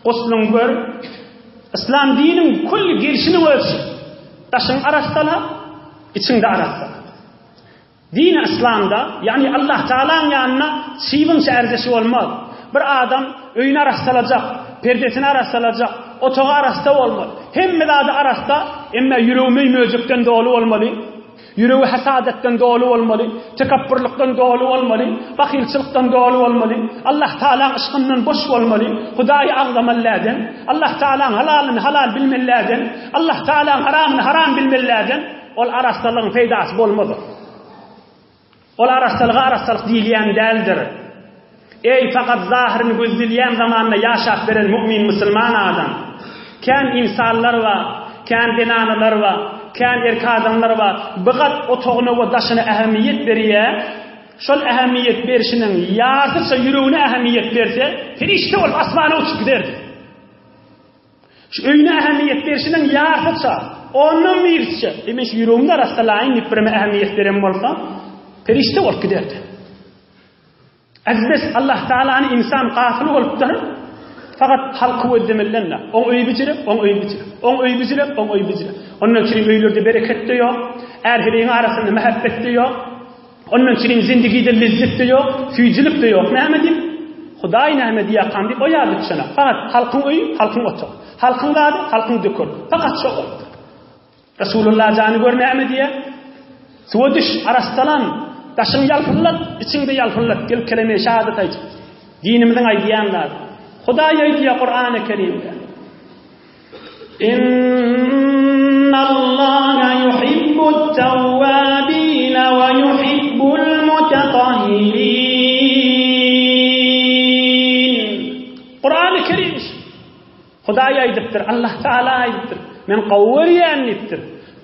gusluňy gör. Yslam diniň külli gelşini ölç. Daşyň arassala, içiňde arassala. Dini yslamda, ýagny Allah Tagalaň ýanynda çybynça ärzeşi bolmaz. Bir adam öýüni arassalajak, perdesini arassalajak, otagy arassa bolmaly. Hemme zady arassa, emma ýüregi möý-möjekden doly bolmaly. Ýüregi hasadatdan doly bolmaly, tekepburlykdan doly bolmaly, bahylçylykdan doly bolmaly, Allah Tagalaň yşkyndan boş bolmaly, Hudaýy agzamalyläden, Allah Tagalaň halalyny halal bilmeliläden, Allah Tagalaň haramyny haram bilmeliläden. Ol arassalygyň peýdasy bolmaz. Ol arassalyga arassalyk diýilýän däldir. Eý, fakat zahyryny gözlilýän zamanda ýaşap beren mu'min musulman adam! Kän ynsanlar bar, kän zenanalar bar, kän erk adamlar bar, bigat otagyna we daşyna ähemiýet berýär, şol ähemiýet berşiniň ýarsyça ýüregine ähemiýet berse, perişde bolup asmana uçup giderdi. Şu öýüne ähemiýet berşiniň ýarsyça, ondan birisiçe, e men şu ýüregimi-de arassalaýyn diýip bireme ähemiýet beren bolsa, perişde bolup giderdi. Azbes Allah Taalany insan gafyl bolupdyr. Fakat halky gözlemelinden-de. Oň öýi bijirek, oň öýi bijirek. Oň öýi bijirek, oň öýi bijirek. Ondan çürim öýlerde bereket-de ýok, är-heleýiň arasynda mähebbet-de ýok. Ondan çürim zindigide lezzet-de ýok, süýjülik-de ýok. Näme diýip? Hudaý näme diýýärkam diýip, o ýaly düşenok. Fakat halkyň öýi, halkyň otagy. Halkyň zady, halkyň dükany. Fakat şo bolupdyr. Resulullah jany gör näme diýýär? Suwa düş, arassalan, daşyň ýalpyllat, içiňde ýalpyllat, gelip keleme-i şahadat aýt. Dinimiziň aýdýan zady. Hudaý aýdýar Kurany Kerimde. Innallaha yuhibbut tawwabin we yuhibbul mutatahhirin. Kurany Kerim. Hudaý aýdypdyr, Allah Taala aýdypdyr. Men gowy görýän diýipdir.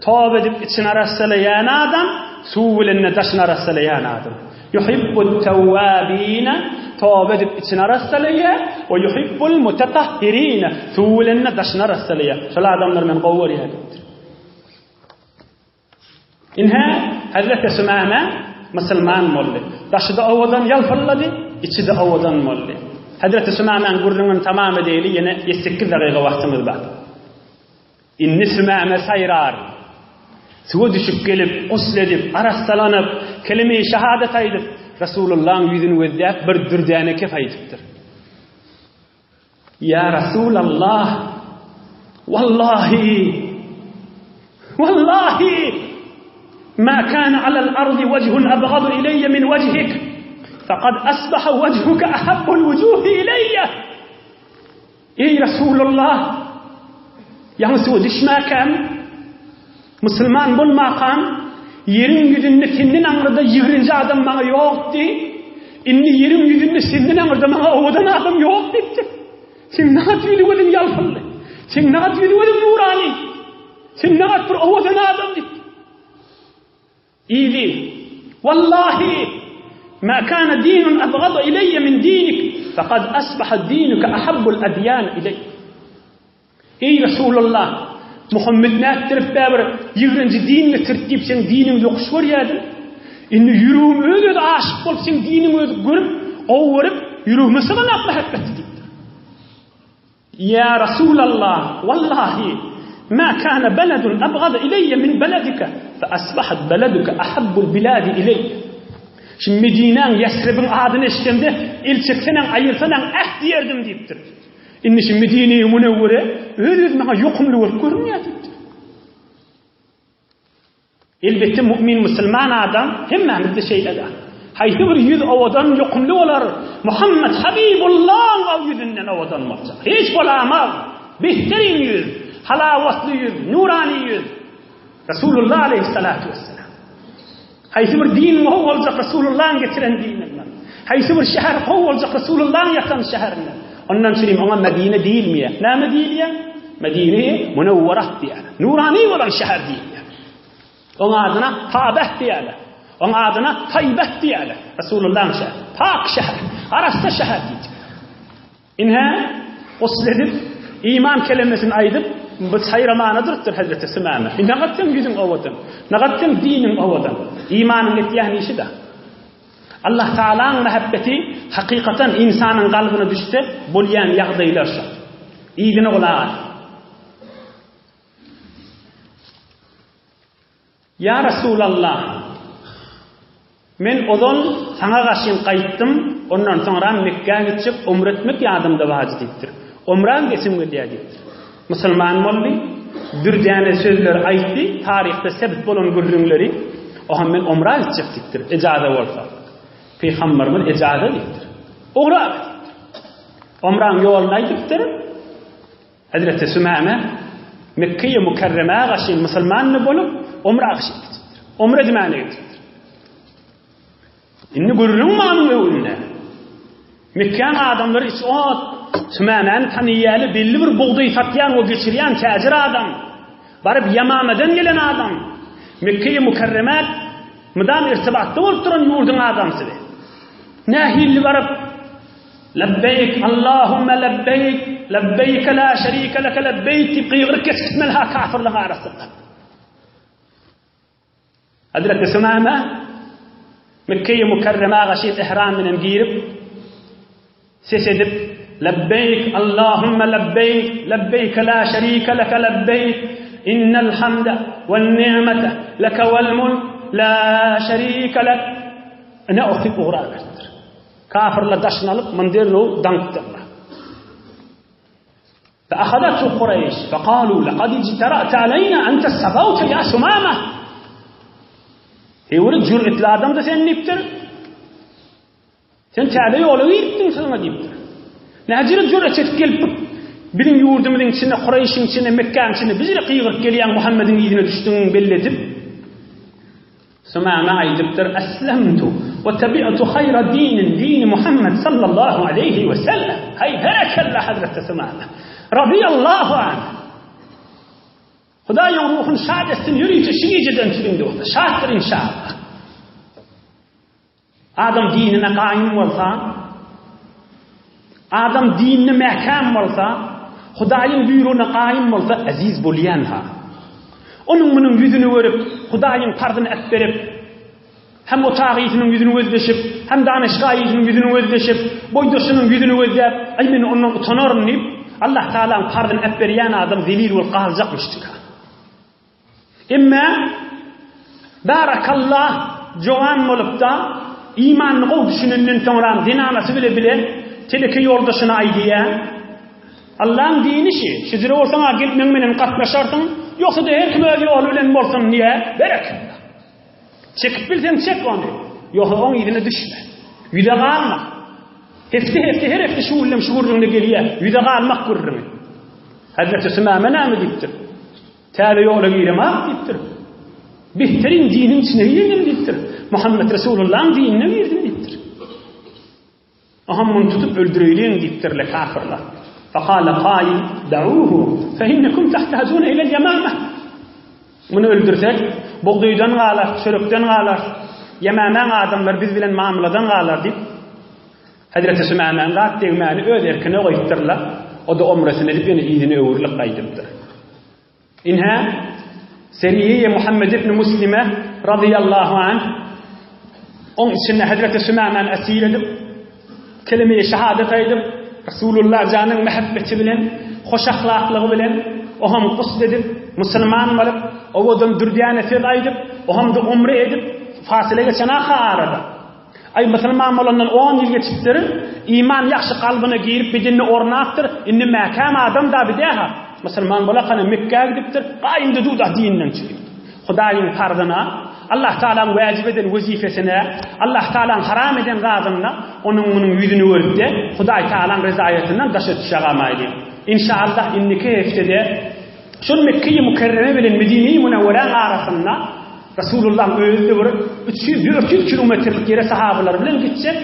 Toba edip içini arassalaýan adam, suw bilen-de daşyny arassalaýan adam. Yuhibbut tawwabina, toba edip içini arassalaýar, we yuhibbul mutatahhirina, suw bilen-de daşyny arassalaýar. Şol adamlary men gowy görýän diýipdir. Ine, Hezreti Sümame musulman boldy. Daşy-da owadan ýalpyldady, içi-de owadan boldy. Hezreti Sümamäň gürrüňini tamam edeýli, ýene ýedi-sekiz dagyga wagtymyz bar. Indi Sümäme saýrar. Suwa düşüp gelip, gusl edip, arassalanyp, kelime-i şahadat aýdyp, Resulullahyň ýüzüni gözläp bir dürdäne kef aýdypdyr. Ýa Rasulallah, wallahi, wallahi, ma kana alal ardi wejhun abgadu ileýe min wejhik, fekad asbaha wejhuke ahabbul wujuhi ileýe. Eý Resulallah, ýaňy suwa düşmäkäm, musulman bolmakam, ýeriň ýüzünde senden aňyrda ýigrenji adam maňa ýokdy, indi ýeriň ýüzünde senden aňyrda maňa owadan adam ýok diýipdir. Seň nagat ýüzi gözüň ýalpyldy. Seň nagat ýüzi gözüň nurany. Sen nagat bir owadan adam diýipdir. Idi. Wallahi, ma kana dinun abgada ileýe min dinik, fekad asbaha dinuke ahabbul adýan ileý. Eý Resulallah, Muhammet nätdirip bäbir ýigrenji din getirdi diýip seň diniňi ýokuş görýärdim. Indi ýüregim öz-özi aşyk bolup seň diniňi özi görüp, gowy görüp, ýüregime syganok mähebbeti diýipdir. Ýa Rasulallah, wallahi, ma kana beledun abgada ileýe min beledike, fe asbahat beleduke ahabbul biladi ileýe. Şu Medinäň, Ýesribiň adyny eşidemde, el çekseneň, aýyrsaneň, eh diýerdim diýipdir. Indi şu Medine-i Münewwere öz-özi maňa ýokumly bolup görünýär diýipdir. Elbetde mu'min musulman adam hemmämizde şeýle-de. Haýsy bir ýüz owadan ýokumly bolar, Muhammet Habibullaň o ýüzünden owadan boljak. Hiç bolamaz. Behterin ýüz, halawatly ýüz, nurany ýüz. Resulullah aleyhissalatu vesselam. Haýsy bir din gowy boljak Resulullahyň getiren dininden? Haýsy bir şäher gowy boljak Resulullahyň ýatan şäherinden? Ondan çürim oňa Medine diýilmeýär. Näme diýilýär? Medine Munawwarat diýýär. Nurani bolan şäher diýilýär. Oň adyna Tabeh diýýärler. Oň adyna Taýbeh diýýärler. Resulullahyň şäheri. Pak şäher, arassa şäher diýilýär. Ine, gusl edip, iman kelemesini aýdyp, bu saýramana durupdyr hezreti Sümame. Nagat seň ýüzüň owadan, nagat seň diniň owadan. Imanyň etýän işi-de. Allah Tagalaň mähebbeti hakykatan ynsanyň kalbyna düşse, bolýan ýagdaýlar şo. Yzyna gulak as. Ýa Resulallah! Men ozal saňa garşyn gaýtdym, ondan soňram Mekgä gitjek, umra etmek ýadymda bardy diýipdir. Umra gidesim gelýär diýipdir. Musulman boldy, dürdäne sözleri aýtdy, taryhda sebit bolan gürrüňleri, Oha men umra gitjek diýipdir, ejaza bolsa. Pygamberimiz ejaza diýipdir. Ugra diýipdir. Umraň ýoluny aýdypdyr. Hezreti Sümäme Mekgeýi Mükerremä garşy musulman bolup, umra garşy gidipdir. Umra edmäne gidipdir. Indi gürrüň manyň öňünde. Mekgäň adamlary içi ot, Sümämäni tanyýaly belli bir bugdaý satýan we geçirýän täjir adam. Baryp Ýamamadan gelen adam. Mekgeýi Mükerremä mydam irtibatda bolup duran ýurduň adamsy. Nähili baryp Lebbeýk, Allahümme lebbeýk, lebbeýke la şerike leke lebbeýk diýip gygyryp geçip gitmeli ha kafirliň arasynda. Hazreti Sümame Mekkeýi Mükerremä gaşy ihram bilen girip ses edip Lebbeýk, Allahümme lebbeýk, lebbeýke la şerike leke lebbeýk, innel hamde wen ni'mete leke vel mulk la şerike lek. Ine okyp ugra beripdir. Kafirler daşyny alyp, muny derrew daňypdyrlar. Feahadathu Kureýş, fekalu lekad ijtera'te aleýna ente sabawte ýa Sumama. Eý, bir jüretli adam-da sen diýipdir. Sen täze ýola giripdiň syňa diýipdir. Näjere jüret edip gelip biziň ýurdumyzyň içinde, Kureýşiň içinde, Mekgäň içinde bizire gygyryp gelýäň Muhammediň yzyna düşdüň belli edip. Sumama aýdypdyr, Eslemtu we tebi'tu haýra dinin, dini Muhammed sallallahu aleýhi we sellem. Haý, berekella Hazreti Sumama. Radiyallahu anh. Hudaýyň ruhuny şat etsin, ýörite şu gijeden çüriňdi bolsa, şatdyr inşallah. Adam dinine gaýym bolsa, adam dinine mäkäm bolsa, Hudaýyň buýrugyna gaýym bolsa, eziz bolýan-ha. Onuň munuň ýüzüni görüp, Hudaýyň parzyny äpberip, hem otagysynyň ýüzüni gözleşip, hem danyşgaýysynyň ýüzüni gözleşip, boýdaşynyň ýüzüni gözläp, aý men ondan utanaryn diýip, Allah Tagalaň parzyny äpberýän adam zelil bolup galjakmyşdyka. Emme Barakallah jowan bolupda imanyny gowy düşünenden soňram zenanasy bile bile teleke ýoldaşyna aýdýa Allaň dini şi, şijire bolsaň-a gelip meň menen gatnaşarsyň, ýogsa-da her kim öz ýoly bilen bolsun diýä, berekella. Çekip bilseň çek ony, ýogsa oň yzyna düşme. Ýüze galma. Hepde-hepde her hepde şu güllem şu gürrüňde gelýä, ýüze galmak gürrüňi. Hezreti Sümame näme diýipdir? Täze ýola giremak diýipdir. Behterin diniň içine girdim diýipdir. Muhammet Resulullahyň dinine girdim diýipdir. Aha muny tutup öldüreýliň diýipdirler kafirler. Fekale kail da'uhu fe innekum tahtajun ilel ýamama. Muny öldürsek, bugdaýdan galar, çörekden galar. Ýamamäň adamlary biz bilen mamladan galar diýip, Hezreti Sümämäň zat degmäni öz erkine goýupdyrlar. O-da omresini edip ýene yzyna öwrülip gaýdypdyr. Ine, Seriýe Muhammed ibn Muslime razyýallahu anh oň içinde Hezreti Sümämäni esir edip. Kelime-i şehadet aýdyp, Resulullah janyň mähebbeti bilen, hoş ahlaklygy bilen, oham gusl edip, musulman bolup, owadan dürdäne söz aýdyp, ohamda umre edip, fasyla geçen aha arada. Aý musulman bolandan on ýyl geçipdir, iman ýagşy kalbyna girip bedenine ornapdyr, indi mäkäm adam da bidäha. Musulman bolakana Mekgä gidipdir, gaýyndy duda dinden çykyp. Hudaýyň parzyna, Allah Tagalaň wäjip eden wezipesine, Allah Tagalaň haram eden zadyna onuň munuň ýüzüni görüp-de, Hudaý Tagalaň rezaýatyndan daşa düşägamaýly. Inşaallah indiki hepdede şol Mekgeýi Mükerreme bilen Medineýi Münewweräň arasynda Resulullahyň özi-de bir 300-400 kilometrlik ýere sahabalary bilen gitjek.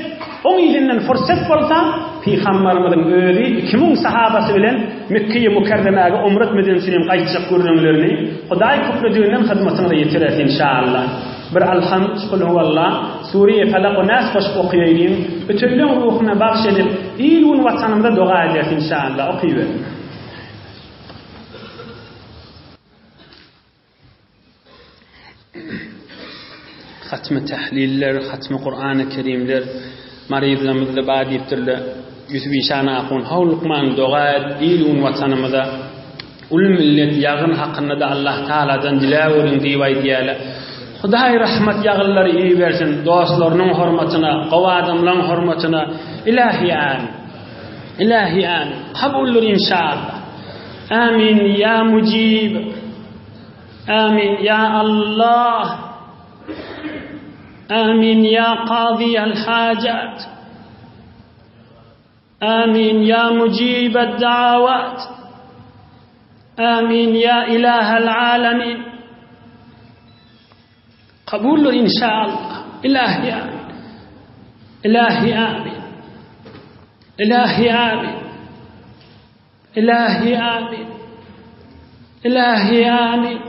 Oň yzyndan fursat bolsa, Pygambarymyzyň özi 2000 sahabasy bilen Mekgeýi Mükerremäge umra etmeden üçin hem gaýtjak gürrüňlerini Hudaý köplediginden hyzmatyňyza ýetireris inşaallah. Bir Alhamd, Kul huwallah, Sure-i Felak we Nas goşup okaýaýlyň. Ötenleň ruhuna bagş edip, il-gün Watanymyza doga ederis inşaallah. Okyberiň. Hatmy tähliller, hatmy Kurany Kerimler maryzlarymyzda bar diýipdirler. Ýusup işan ahun, Haw lukman doga et, il-gün watanymyza, uly millet ýagyn hakynda-da Allah Tagaladan diläweriň diýip aýdýarlar. Hudaý rahmat ýagynlary ibersin, dostlarynyň hormatyna, gowy adamlaryň hormatyna. Ilahi amin. Ilahi amin. Kabuldyr inşallah. Amin ýa mujib. Amin ýa Allah. Amin ýa kazyýal hajat. Amin ýa mujibed dawat. Amin ýa ilahal alamin. Kabuldyr inşallah. Ilahi amin. Ilahi amin. Ilahi amin. Ilahi amin. Ilahi amin.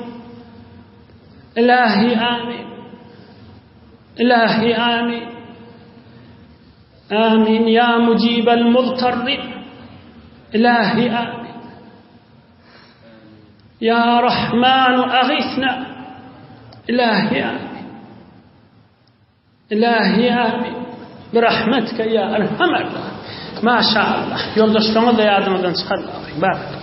Ilahi amin. Ilahi amin. Amin ya mujibel muztarrin. Ilahi amin. Ya Rahmanu agisna. Ilahi amin. Ilahi amin. Birahmetike ya erhamer. Maşallah. Ýoldaşlaryňyz da ýadyňyzdan çykarmaň. Barakallah.